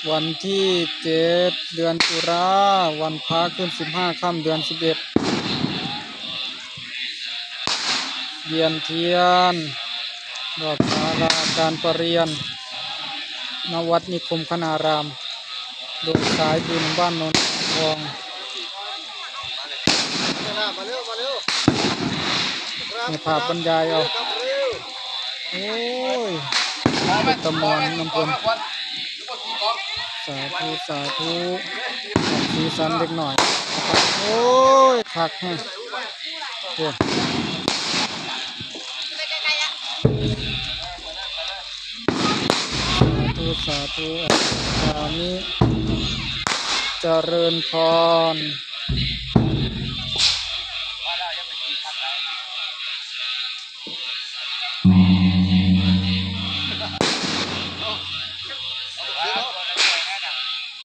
ວັນທີເຈັດ ເດືອນຕຸລາ, ວັນພະ ຄືນສິບຫ້າຄ່ຳ ເດືອນສິບເອັດ, ວຽນທຽນ ດອກສາລາການປະລຽນ ນະວັດນິຄົມຄະນາລາມ ໂດຍສາຍບຸນບ້ານໂນນທອງ. ແມ່ພາບບັນຍາຍເອົາ. ໂອ້ຍ ເປັນຕາມ່ວນນຳເພິ່ນ. ສາທຸ ສາທຸ ສີສັນເດັກນ້ອຍ. ໂອ້ຍ ຄັກແຮງ. ໂອ້ຍ ສາທຸ ສາທຸ ສາມິ ຈະເລີນພອນ.